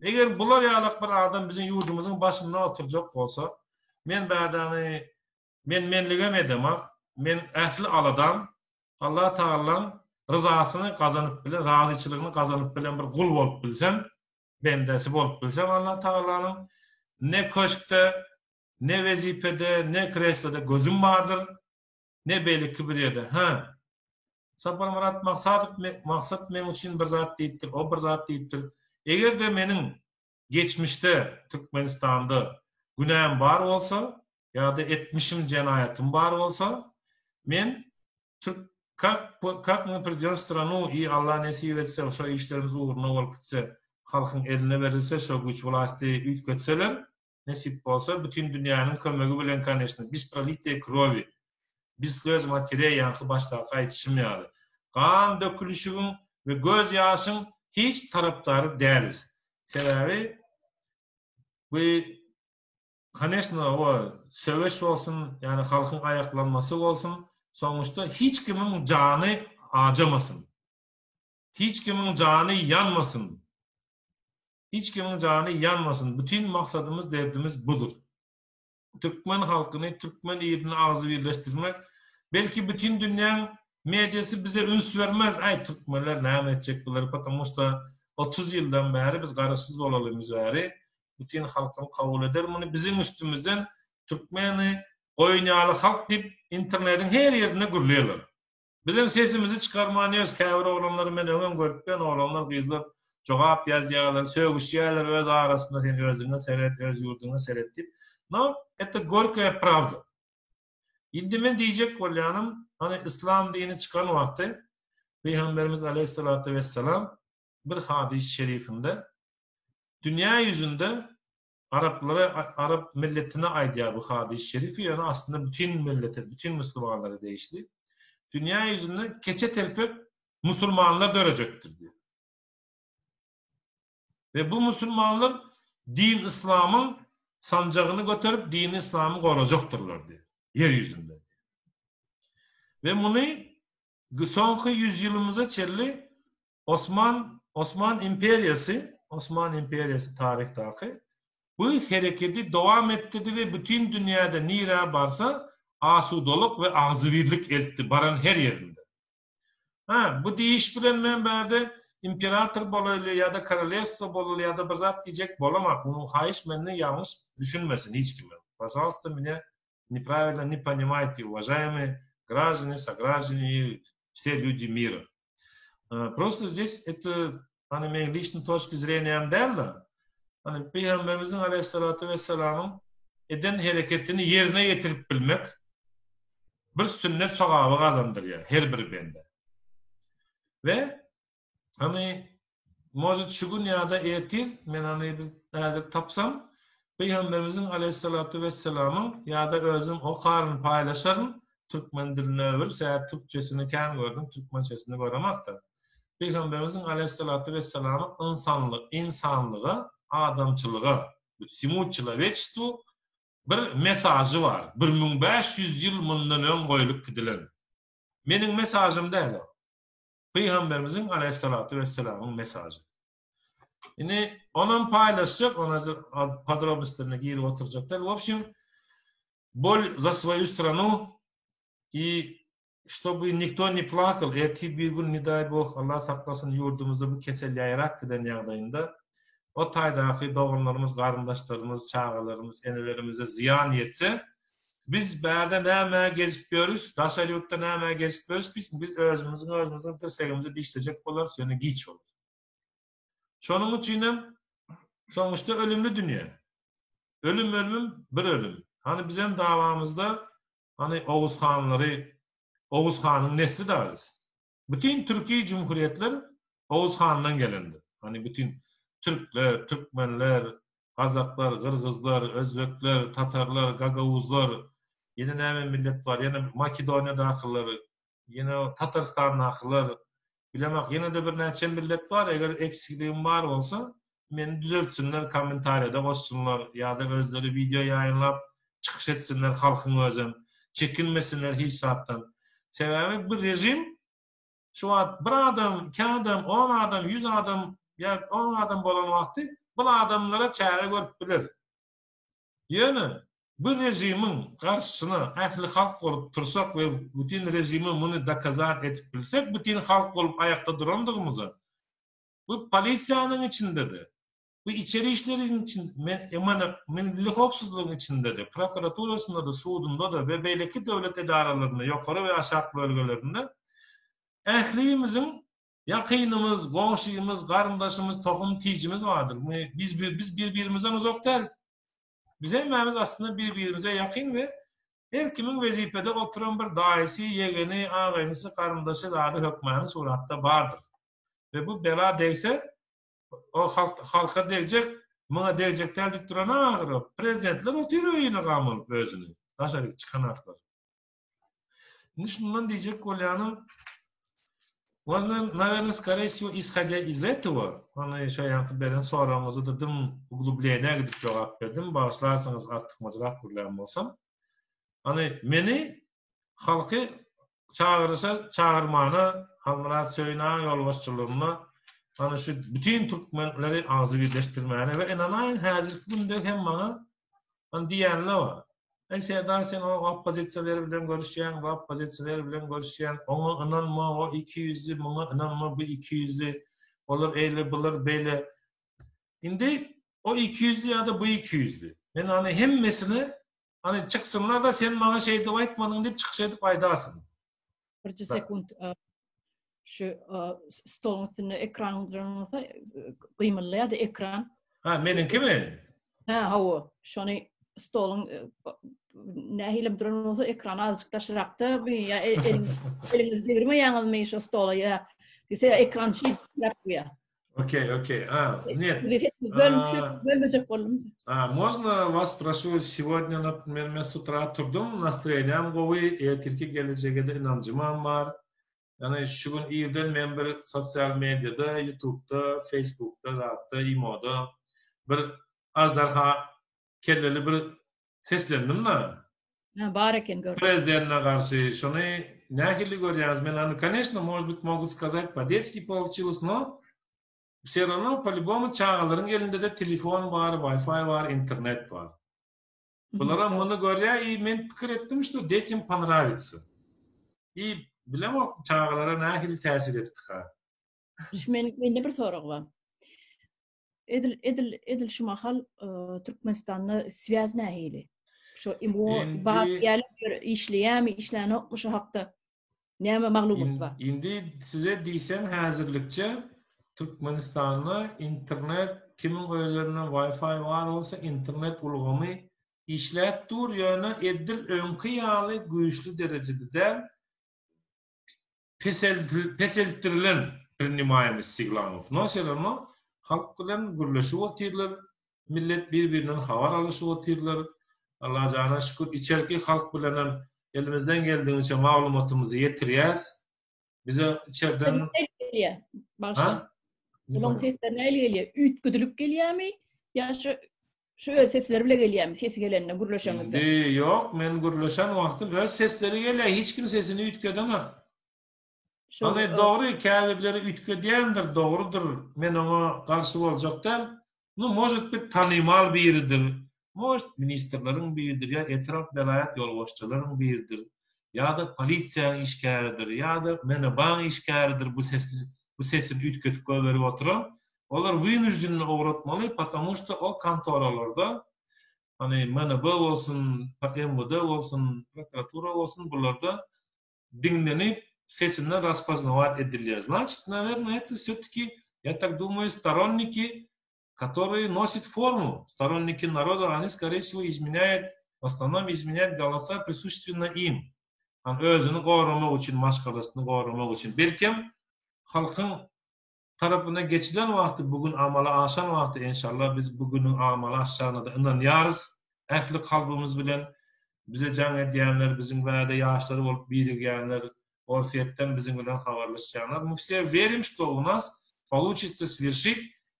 Eger bular ýalak bir adam biziň ýurdumyzyň başynda oturjak bolsa, men bärdäni men-menligem edemak, men ähli aladam Allah Tagalaň ryzasyny gazanyp bilen, razyçylygyny gazanyp bilen bir gul bolup bilsem, bendesi bolup bilsem Allah Tagalanyň, ne köşkde, ne wezipede, ne kresloda gözüm bardyr, ne beýleki bir ýerde. Hä, Saparmyrat Maksadow Maksat meň üçin bir zat diýipdir, o bir zat diýipdir. Eger-de meniň geçmişde Türkmenistanda günäm bar bolsa ýa-da etmişim jenaýatym bar bolsa, men türk kak kak my pridýom stranu i Alla nesip etse şo işlerimiz ugruna bolup gitse, halkyň eline berilse şo güýç wlasti üýtgetseler, nesip bolsa bütin dünýäniň kömegi bilen koneçno biz prolitiýe krowi biz slöz matereý ýaňky başdaky aýdyşym ýaly gan dökülişigiň we göz ýaşyň hiç tarapdary dälis sebäbi bu koneçno o söweş bolsun ýani halkyň aýaklanmasy bolsun soňuşda hiç kimiň jany ajamasyn hiç kimiň jany ýanmasyn Hiç kimiň jany ýanmasyn. Bütin maksadymyz, derdimiz budur. Türkmen halkyny, türkmen ilini agzybirleşdirmek. Belki bütin dünýäň mediasy bize üns bermez, äý türkmenler näme etjek bular, потому что 30 ýyldan bäri biz garaşsyz bolalymyz bäri bütin halkam kabul eder muny. Biziň üstümizden türkmeni goýun ýaly halk diýip internediň her ýerinde gürleýärler. Bizem sesimizi çykarman ýörüs, käbir oglanlary men öňem görüpmen, oglanlar, gyzlar jogap ýazýarlar, sögüşýärler öz arasynda sen özüňe seret, öz ýurduňa seret diýip. No, это gorkaya prawda. Indi men diýjek bolýanym, hany yslam dini çykan wagty Pygamberimiz aleýhissalatu wessalam bir hadys şerifinde dünýä ýüzünde Araplara, arap milletine aýdýar bu hadys şerifi, ýöne aslynda bütin millete, bütin musulmanlara degişli. Dünýä ýüzünde keçe telpek musulmanlar dörejekdir diýýär. We bu musulmanlar din yslamyň sanjagyny göterip, dini yslamy gorajakdyrlar diýýär. Ýer ýüzünde. We muny soňky ýüzýylymyza çenli Osman, Osman imperiýasy, Osman imperiýasy taryhdaky bu herekedi dowam etdirdi we bütin dünýäde nirä barsa asudalyk we agzybirlik eltdi baran her ýerinde. Hä, bu diýiş bilen men bärde imperator bolaýly ýa-da korolewstwo bolaly ýa-da bir zat diýjek bolamak. Muny haýyş menden ýalňyş düşünmesin hiç kimem. Pažalsta mne nepravilno ne ponimajte, uvažaemyý graždane, sograjdane i vse lýudi mira. Prosto здесь это hany meň liçny toçki zreniýam däl-de, hany Pygamberimiziň aleýhissalatu wessalamyň eden hereketini ýerine ýetirip bilmek bir sünnet sogaby gazandyrýar her bir bendä. We Hany, может, şu gün ýa-da ertir, men hany bir häzir tapsam, Pygamberimiziň aleýhissalatu wessalamyň ýa-da özüm okaryn, paýlaşaryn, türkmen diline öwürip, sebäbi türkçesini kän gördüm, türkmençesini göremakda. Pygamberimiziň aleýhissalatu wessalamyň ynsanlyk, ynsanlyga, adamçylyga, всему человечеству. bir mesajy bar. 1500 ýyl mundan öň goýlup gidilen. Meniň mesajym däl o. Pygamberimiziň aleýhissalatu wesselamyň mesajy. Indi onam paýlaşjak, ona podrobnostlaryna girip oturjak däl. W obşem, bol za svoju stranu i ştoby nikto ne plakal, ertir bir gün ne daý boh, Allah saklasyn ýurdumyzda bu kesel ýaýrap giden ýagdaýynda o taýdaky doganlarymyz, garyndaşlarymyz, çagalarymyz, enelerimize zyýan ýetse, biz bärde nämä gezip ýörüs, daşary ýurtda nämä gezip ýörüs, biz biz özümiziň özümiziň tirsegimizi dişlejek bolarys, ýöne giç bolar. Şonuň üçinem soňuşda ölümli dünýä. Ölüm ölümim bir ölüm. Hany bizem dawamyzda hany Oguz hanlary Oguz hanyň nesli da biz. Bütin türki cumhuriyetler Oguz handan gelendir. Hany bütin türkler, türkmenler, gazaklar, gyrgyzlar, özbekler, tatarlar, gagauzlar, ýene näme millet bar, ýene Makedoniýadakylar, ýene Tatarstandakylar, bilemok, ýene-de birnäçe millet bar, eger eksikligim bar bolsa, meni düzeltsinler, kommentariýada goşsunlar ýa-da özleri wideo ýaýynlap çykyş etsinler halkyň özem, çekinmesinler hiç zatdan. Sebäbi bu režim şu wagt bir adam, iki adam, on adam, ýüz adam ýa on adam bolan wagty bul adamlara çäre görüp biler. Ýöne bu režimiň garşysyna ähli halk bolup tursak we bütin režime muny dokazat edip bilsek, bütin halk bolup aýakda durandygymyza, bu polisiýanyň içinde-de, bu içeri işleriň içinde, milli howpsuzlygyň içinde-de, prokuraturasynda-da, sudunda-da we beýleki döwlet edaralarynda, ýokary we aşak bölgelerinde ählimiziň ýakynymyz, goňşymyz, garyndaşymyz, tohum-tijimiz bardyr. Biz biz bir-birimizden uzak däl. Biz hemmämiz aslynda bir-birimize ýakyn we her kimiň wezipede oturan bir daýysy, ýegeni, agaýnysy, garyndaşy zady hökmany suratda bardyr. We bu bela degse, o halk halka degjek, muňa degjek däl diýip duran ahyry prezidentler otyr öýüne gamalyp özüni, daşaryk çykanaklar. Indi şundan diýjek bolýanym, Ondan, nawerno, skore wsego, ishodýa iz этого, ony şo ýaňky beren soragyňyza-da dym uglubleniýa gidip jogap berdim, bagyşlarsyňyz artykmajrak gürlän bolsam. Hany, meni halky çagyryşa çagyrmana Halmyrat Söýün aga ýolbaşçylygynda hany şu bütin türkmenleri agzybirleşdirmäne we ynanaýyň häzirki günde hem maňa Hany diýýänler bar. Eý Serdar sen o oppozisiýaler bilen görüşýäň, bu oppozisiýaler bilen görüşýäň, oňa ynanma, o ikiýüzli, muňa ynanma, bu ikiýüzli, olar eýle, bular beýle. Indi o ikiýüzli ýa-da bu ikiýüzli. Men hany hemmesine hany çyksynlar-da sen maňa şeýdip aýtmadyň diýip çykyş edip aýdarsyn. Birje sekunt şu stoluň üstünde ekran duran bolsa gymyldaýar-da ekran. Ha, meniňkimi? Ha, hawa. Şony stoluň nähilem duran bolsa ekran azajyk daşrakda ýa eliňizi degirmeýäňizmi şo stola ýa diýse ekran şeýdip ýa. Okey, okey. A, нет. Bölmejek boldum. A, можно вас спрошу, сегодня, например, men с утра turdum, настроением gowy, ertirki gelejege-de ynanjymam bar. Ýagny şu gün irden men bir sosial mediada, ýutubda, feýsbukda, zatda, imoda bir aždarha kelleli bir seslendim-de. Ha, bar eken gördüm. Prezidentine garşy. Şony nähili görýäňiz? Men ony, конечно, может быть, могут сказать, по-детски получилось, но все равно, по-любому çagalaryň elinde-de telefon bar, Wi-Fi bar, internet bar. Bularam muny görýär i men pikir etdim, что детям понравится. I bilemok çagalara nähili täsir etdika. Şu men mende bir sorag bar. Edil edil edil şu mahal e, Türkmenistanda swýaz nähili? Şu imo bar ýaly işleýärmi, işlänokmy şu hakda näme maglumat bar? Indi size diýsem häzirlikçe Türkmenistanda internet kimiň öýlerinde Wi-Fi bar bolsa internet ulgamy işläp dur ýöne edil öňki ýaly güýçli derejede däl. Peseltdirilen prinimaýemyst siglanow. No vse ravno halk bilen gürleşip otyrlar, millet bir-birinden habar alyşyp otyrlar. Allajana şükür içerki halk bilenem elimizden geldigiçe maglumatymyzy ýetirýäs. Bize içerden Gelýär. Bagşa. Bulaň sesleri nähili gelýär? Üýtgedilip gelýärmi? Ýa şu. Şu öz sesleri bile gelýärmi, sesi gelende gürleşeňizde? Indi ýok, men gürleşen wagtym öz sesleri gelýär, hiç kim sesini üýtgedenak. Hany dogry käbirleri üýtgedýändir, dogrudyr, men oňa garşy boljak däl. Nu может быть tanymal biridir, может ministrleriň biridir ýa etrap welaýat ýolbaşçylaryň biridir, ýa-da polisiýaň işgäridir, ýa-da MNB-iň işgäridir bu sesli bu sesini üýtgedip goýberip oturan. Olar wynujdenny ugratmaly, потому что ol kontoralarda hany MNB bolsun, MWD bolsun, prokuratura bolsun bularda diňlenip sesinden raspoznawat edilýär. Значит, наверное, это все-таки, я так думаю, сторонники, которые носят форму, сторонники народа, они, скорее всего, изменяют, в основном изменяют голоса присущественно им. Hany özüni goramak üçin, maşgalasyny goramak üçin. Belkem, halkyň tarapyna geçilen wagty, bu gün amala aşan wagty, enşalla biz bu günüň amala aşjagyna-da ynanýarys ähli kalbymyz bilen. Bize jaň edýänler, biziň bärde ýaşlar bolup birigýänler, Orsýetden biziň bilen habarlaşýanlar, мы все верим, что у нас получится swerşit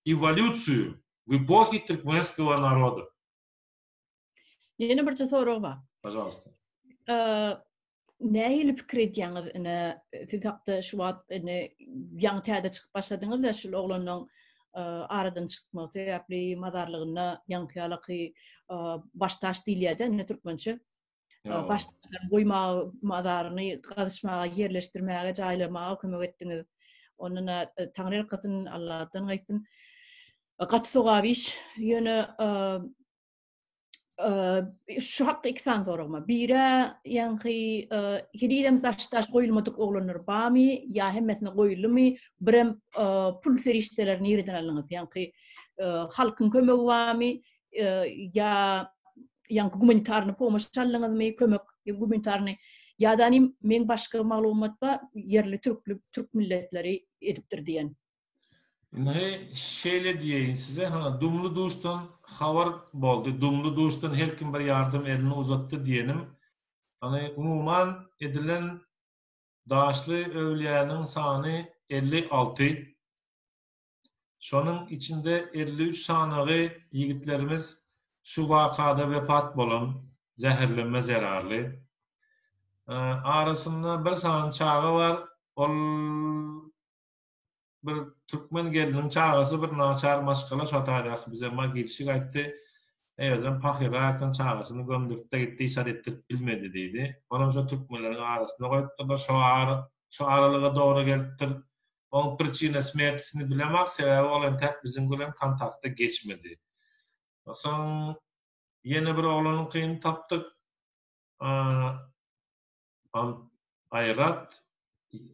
ewolýusiýu w epohe türkmenskogo naroda. Ýene birje sorag bar. Pažalsta. Nähili pikir edýäňiz ine siz hakda şu wagt ine ýaňy täze çykyp başladyňyz-da şul oglanyň aradan çykmagy sebäpli mazarlygynda ýaňky ýalaky başdaş diýilýär-de ine türkmençe. Başdaşlary goýmaga mazaryny gazyşmaga ýerleşdirmäge jaýlamaga kömek etdiňiz. Ondan Taňry ýalkasyn Allahdan gaýtsyn. Gaty sogap iş. Ýöne şu hakda iki sany soragym bar. Biri ýaňky henizem daş-daş goýulmadyk oglanlar barmy ýa hemmesine goýuldymy? Birem pul serişdeleri nireden aldyňyz? Ýaňky halkyň kömegi barmy ýa ýaňky gumanitarny pomoş aldyňyzmy? Kömek gumanitarny ýa-da meň başga maglumat bar, ýerli türkli türk milletleri edipdir diýen. Indi şeýle diýeýin size, hana dumly-duşdan habar boldy, dumly-duşdan her kim bir ýardam elini uzatdy diýenim, hany umuman edilen daşly öwlüýäniň sany 56, şonuň içinde 53 sanagy ýigitlerimiz şu wakada wepat bolan, zäherlenme zerarly. Arasynda bir sany çaga bar, ol Bir türkmen gelniniň çagasy bir naçar maşgala şo taýdaky bize mogilşik aýtdy. Eýerjem pahyra eken çagasyny gömdürtde gitdi hiç zat etdirip bilmedi diýdi. Onam şo türkmenleriň arasynda goýupdyrlar. Şo ara şo aralyga dogry gelipdir. Oň priçina smertisini bilemak sebäbi ol entäk biziň bilen kontakta geçmedi. Soň ýene bir oglanyňkyny tapdyk. Айрат,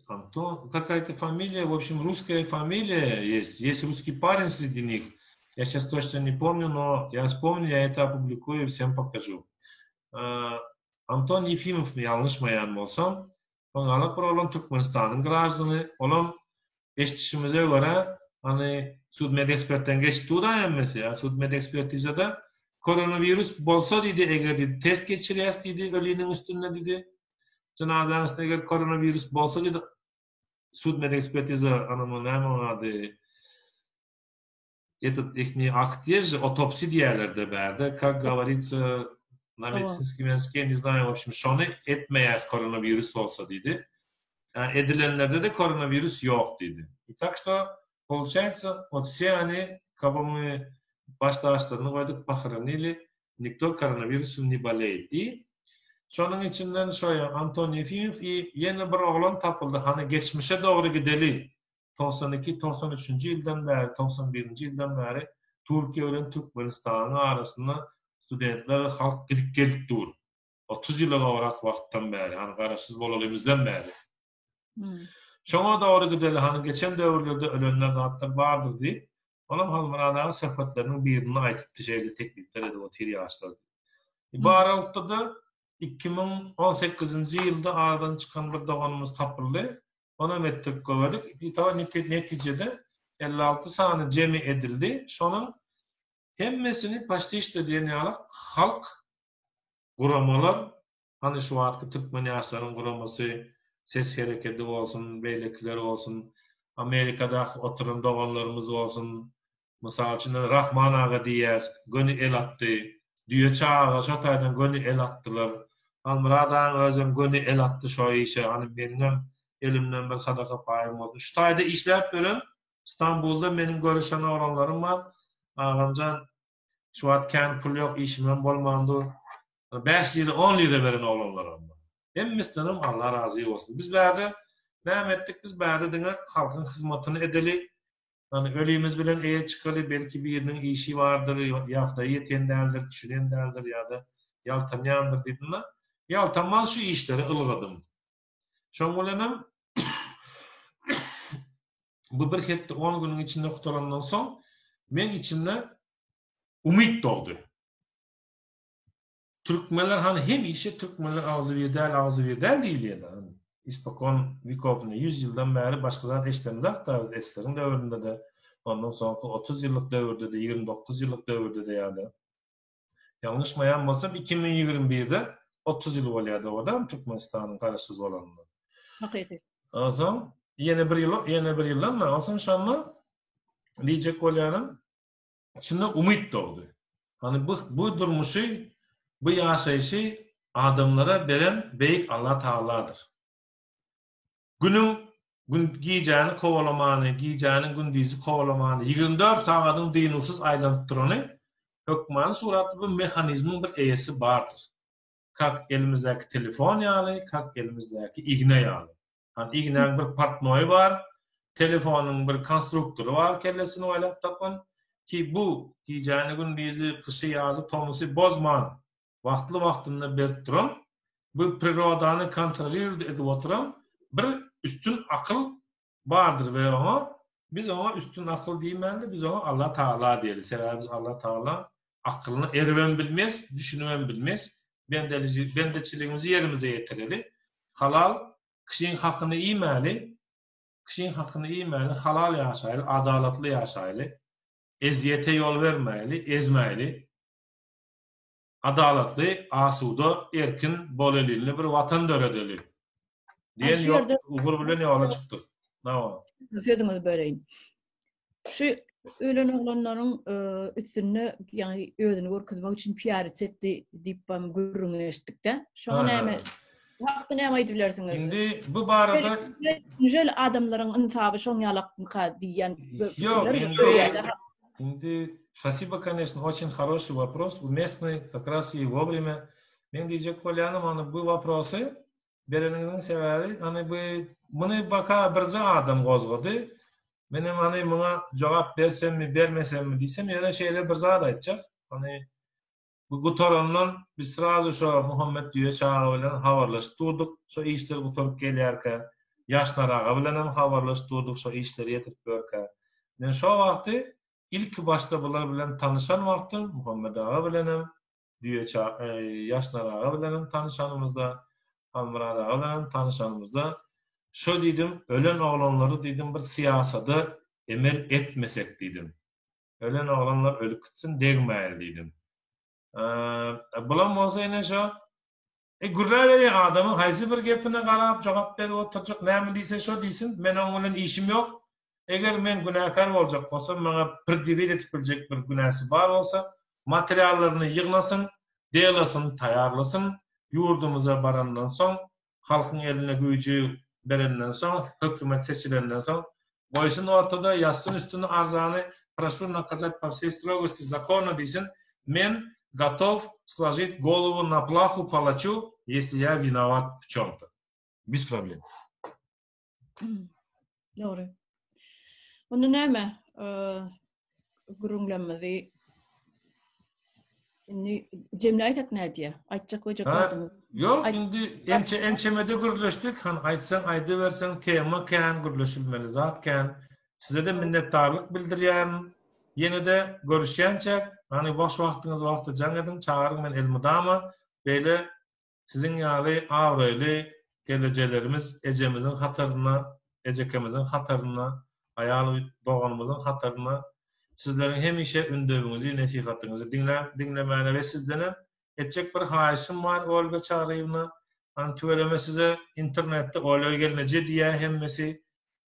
Антон, какая-то фамилия, в общем, русская фамилия есть. Есть русский парень среди них. Я сейчас точно не помню, но я вспомню, я это опубликую и всем покажу. Антон Ефимов ýalňyşmaýan bolsam, Soňalak bir oglan Türkmenistanyň graždany, olam eşidişimize görä, hany sudmedekspertden geçip dur-a hemmesi, ýa sudmedekspertizada koronawirus bolsa diýdi, eger diýdi test geçirýäs diýdi öliniň üstünde diýdi. Jynazaň üstünde eger koronawirus bolsa diýdi, sudmedekspertiza, ana muny näme onuň ady, Этот ихний akt есть же, otopsi diýerler-de bärde, как говорится na medisinskiý menskiý, ne znaýu, w obşim, şony etmeýäs koronawirus bolsa diýdi. Edilenlerde-de koronawirus ýok diýdi. I tak što, получается, вот все они, кого мы baş daşlaryny goýduk, pohranili, nikto koronawirusom ne boleýet. I şonuň içinden şo Anton Ýefimow i ýene bir oglan tapyldy, hany geçmişe dogry gideli, 92, 93-nji ýyldan bäri, 91-nji ýyldan bäri Türkiýe bilen Türkmenistanyň arasynda studentler, halk gidip gelip dur. 30 ýyla gowrak wagtdan bäri, hany garaşsyz bolalymyzdan bäri. Şoňa dogry gideli, hany geçen döwürlerde ölenler zatlar bardyr diýip, olam Halmyrat aga söhbetleriniň birinde aýdypdy, şeýle teklipler edip otyr ýaşlar diýip. Bu aralykda-da 2018-nji ýylda aradan çykan bir doganymyz tapyldy. Onam etdirip göwerdik. Itawa netijede 56 sany jemi edildi. Şonuň hemmesini paçti şto diýen ýaly halk guramalar, hany şu wagtky türkmen ýaşlaryň guramasy Ses herekedi bolsun, beýlekiler bolsun, Amerikadaky oturan doganlarymyz bolsun. Mysal üçin, Rahman aga diýýäs, göni el atdy. Düýe çaga şo taýdan göni el atdylar. Halmyrat agaň özem göni el atdy şo işe. Hany meniňem elimden bir sadaka paýym bolsun. Şu taýda işläp ýören Stambulda meniň görüşen oglanlarym bar. Agamjan, şu wagt kän pul ýok, işimem bolman dur. 5 lira, 10 lira beren oglanlaram bar. Hemmesindenem Allah razy bolsun. Biz bärde näme etdik? Biz bärde diňe halkyň hyzmatyny edeli. Ýagny ölimiz bilen eýe çykaly, belki biriniň işi bardyr, ýagdaýy ýeten däldir, düşünen däldir ýa-da ýaltanýandyr diýdim-de, ýaltanman şu işlere ylgadym. Şoň bilenem bu bir hepde on günüň içinde gutarandan soň meň içimde umyt dogdy. Türkmenler hany hemişe türkmenler agzybir däl agzybir däl diýilýär hany ispokon wekov ine ýüz ýyldan bäri başga zat eşidemzok-da biz SSR-iň döwründe-de ondan soňky 30 ýyllyk döwürde-de 29 ýyllyk döwürde-de ýa-da ýalňyşmaýan bolsam 2021-de 30 ýyl bolýar dogrudanam Türkmenistanyň garaşsyz bolanyna. Hakyky. Onsoň ýene bir ýyl ýene bir ýyldan onsoň şonda diýjek bolýanym Içimde umyt dogdy. Hany bu bu durmuşy, bu ýaşaýşy adamlara beren beýik Allah Tagaladyr. Günüň gün gijäni kowalamany, gijäniň gündizi kowalamany, 24 sagadyň dynuwsyz aýlanyp durany hökmany suratda bu mehanizmiň bir eýesi bardyr. Kak elimizdäki telefon ýaly, kak elimizdäki igne ýaly. Hany ignäň bir portnoýy bar, telefonyň bir konstruktory bar kellesini oýlap tapan, ki bu gijäni gündizi, gyşy ýazy tomusy bozman wagtly wagtynda berip duran, bu prirodany kontrolird edip oturan bir üstün akyl bardyr we oňa biz oňa üstün akyl diýmände biz oňa Allah Tagala diýeli. Sebäbi biz Allah Tagala akylyna eribem bilmes, düşünibem bilmes. Bendeçiligimizi ýerimize ýetireli. Halal kişiň hakyny iýmäli, kişiň hakyny iýmäli, halal ýaşaýly, adalatly ýaşaýly, ezýete ýol bermäýli, ezmäýli, adalatly, asuda, erkin, bolelinli bir watan döredeli diýen ugur bilen ýola çykdyk. Sözüňizi böleýin. Şu ölen oglanlaryň üstünde ýagny özüni görkezmek üçin piýarit etdi diýip hem gürrüň eşitdik-de. Şoňa näme hakda näme aýdyp bilersiňiz? Indi bu barada Güzel adamlaryň ynsaby şoň ýalakmyka diýýän. Ýok, indi indi spasibo, конечно, очень хороший вопрос, уместный, как раз и вовремя. Men diýjek bolýanym, hany bu waprosy Bereniňiziň sebäbi, hany bu muny baka birje adam gozgady. Menem hany muňa jogap bersemmi, bermesemmi diýsem, ýöne şeýle bir zat aýtjak. Hany bu gutarandan biz srazu şo Muhammet Düýe çaga bilen habarlaşyp durduk, şo işler gutaryp gelýärkä. Ýaşnar aga bilenem habarlaşyp durduk şo işleri ýetirip ýörkä. Men şo wagty ilki başda bular bilen tanyşan wagtym Muhammet aga bilenem, Düýe Ýaşnar aga bilenem tanyşanymyzda, Halmyrat aga bilenem tanyşanymyzda, şo diýdim, ölen oglanlary diýdim bir syýasada emel etmesek diýdim. Ölen oglanlar ölüp gitsin, degmäýeli diýdim. Bulam bolsa ine şo E gürläberýär adamyň haýsy bir gepine garap jogap berip oturjak näme diýse şo diýsin men oň bilen işim ýok eger men günäkär boljak bolsam maňa predýewit edip biljek bir günäsi bar bolsa materiallaryny ýygnasyn delasyny taýarlasyn ýurdumyza barandan soň halkyň eline güýji berenden soň hökümet seçilenden soň Goýsun ortada, ýazsyn üstüne arzany, proşu nakazat po vsey strogosti zakona diýsin, men gotow složit golowu na plahu palaçu, ýesli ýa winowat w çomto. Bez problem. Dogry. Onda näme, gürrüňlerimizi indi jemläýsek nädýä? Aýtjak goýjak zadyňyz. Ýok, indi ençe ençemede gürleşdik. Hany aýtsaň aýdyberseň tema kän, gürleşilmeli zat kän. Size-de minnetdarlyk bildirýärin. Ýene-de görüşýänçäk, hany boş wagtyňyz wagty jaň ediň, çagyryň men elmydama beýle Siziň ýaly abraýly gelejelerimiz ejemiziň hatarynda, ejekemiziň hatarynda, aýal doganymyzyň hatarynda sizleriň hemişe ündewiňizi, nesihatyňyzy diňläp, diňlemäne we sizdenem etjek bir haýyşym bar Olga Çaryýewna, hany tüweleme size internetde Olga gelneje diýýär hemmesi,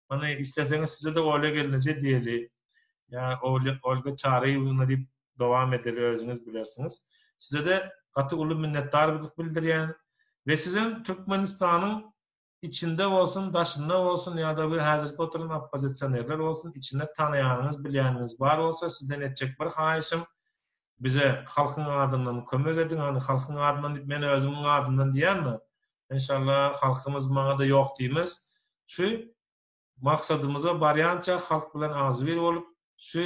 hany isleseňiz size-de Olga gelneje diýeli. Ýa Olga Çaryýewna diýip dowam edeli özüňiz bilersiňiz. Size-de gaty uly minnetdarlyk bildirýän we sizem Türkmenistanyň içinde bolsun, daşynda bolsun ýa-da bu häzirki oturan oppozisionerler bolsun, içinde tanaýanyňyz, bilýäniňiz bar bolsa, sizden etjek bir haýyşym, bize halkyň adyndan kömek ediň, hany halkyň adyndan diýip men özümiň adymdan diýýän-de, enşalla halkymyz maňa-da ýok diýmez. Şu maksadymyza barýança halk bilen agzybir bolup, şu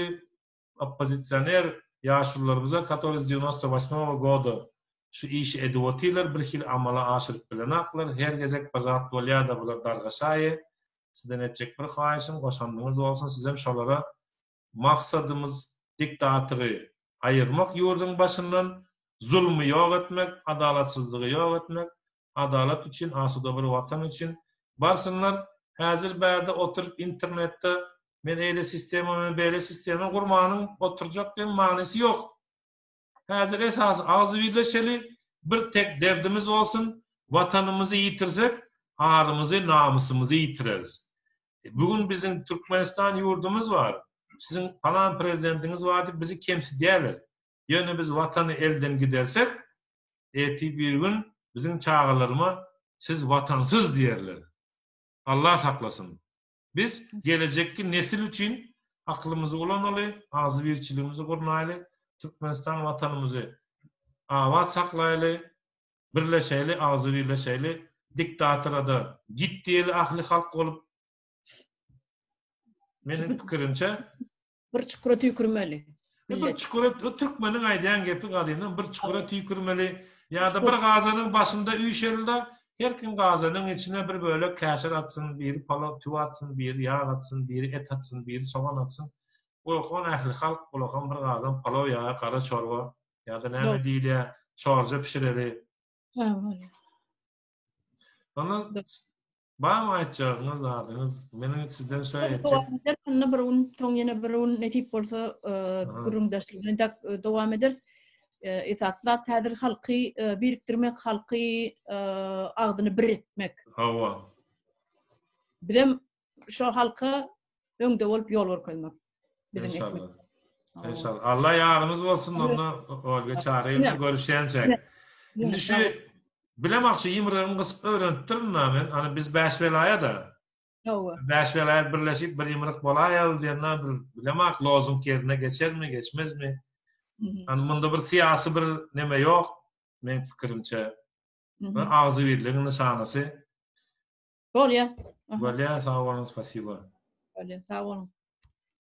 oppozisioner ýaşulularymyza, katorye z dewnostda wasmogo goda şu işi edip otyrlar, bir hili amala aşyryp bilenaklar, her gezek bir zat bolýada bular dargaşaýy, sizden etjek bir haýyşym goşandyňyz bolsun sizem şolara maksadymyz diktatory aýyrmak ýurduň başyndan, zulmy ýok etmek, adalatsyzlygy ýok etmek, adalat üçin, asuda bir watan üçin barsynlar, häzir bärde oturyp internetde men eýle sistema, men beýle sistema gurmanyň oturjak diýen manysy ýok. Häzir esasy agzybirleşeli, bir tek derdimiz bolsun, watanymyzy ýitirsek, arymyzy, namysymyzy ýitireris. Bu gün biziň Türkmenistan ýurdumyz bar, siziň palan prezidentiňiz bar diýip bizi kemsidýärler. Ýöne biz watany elden gidersek, ertir bir gün biziň çagalaryma siz watansyz diýerler. Allah saklasyn. Biz gelejekki nesil üçin akylymyzy ulanaly, agzybirçiligimizi gurnaýly, Türkmenistan Watanymyzy abat saklaýly, birleşeýli, agzybirleşeýli, diktatora-da git diýeli ahli halk bolup. Meniň pikirimçe, Bir çukura tüýkürmeli. Bir çukura, o türkmeniň aýdýan gepi gadymdan bir çukura tüýkürmeli ýa-da bir gazanyň başynda üýşeli-de, her kim gazanyň içine bir bölek käşir atsyn, biri palaw tüwi atsyn, biri ýag atsyn, biri et atsyn, biri sogan atsyn. Ulakan ähli halk ulakan bir gazan palaw ýa gara çorba ýa-da näme diýilýär, çorja pişireli. Hä, bolýar. Onda Barmy aýtjagyňyz zadyňyz? Meniň sizden şo etjek. Dowam ederis onda bir gün, soň ýene bir gün nesip bolsa gürrüňdeşligini dowam ederis. Esasy zat häzir halky birikdirmek, halky agzyny bir etmek. Hawa. Bizem şo halka öňde bolup ýol görkezmek. Biziň Inşallah. Inşallah. Allah ýarymyz bolsun onda Olga Çaryýewna görüşýänçäk. Indi şu bilemok şu ýumrugymy gysyp öwrenipdirin men. Ana biz bäş welaýat-a. Hawa. Bäş welaýat birleşip bir ýumruk bolaýaly diýende bir bilemok lozung ýerine geçermi, geçmezmi? Hani munda bir syýasy bir neme ýok meň pikirimçe. Bir agzybirligiň nyşanasy. Bolýa. Bolýa, sag boluň, spasibo. Bolýa, sag boluň.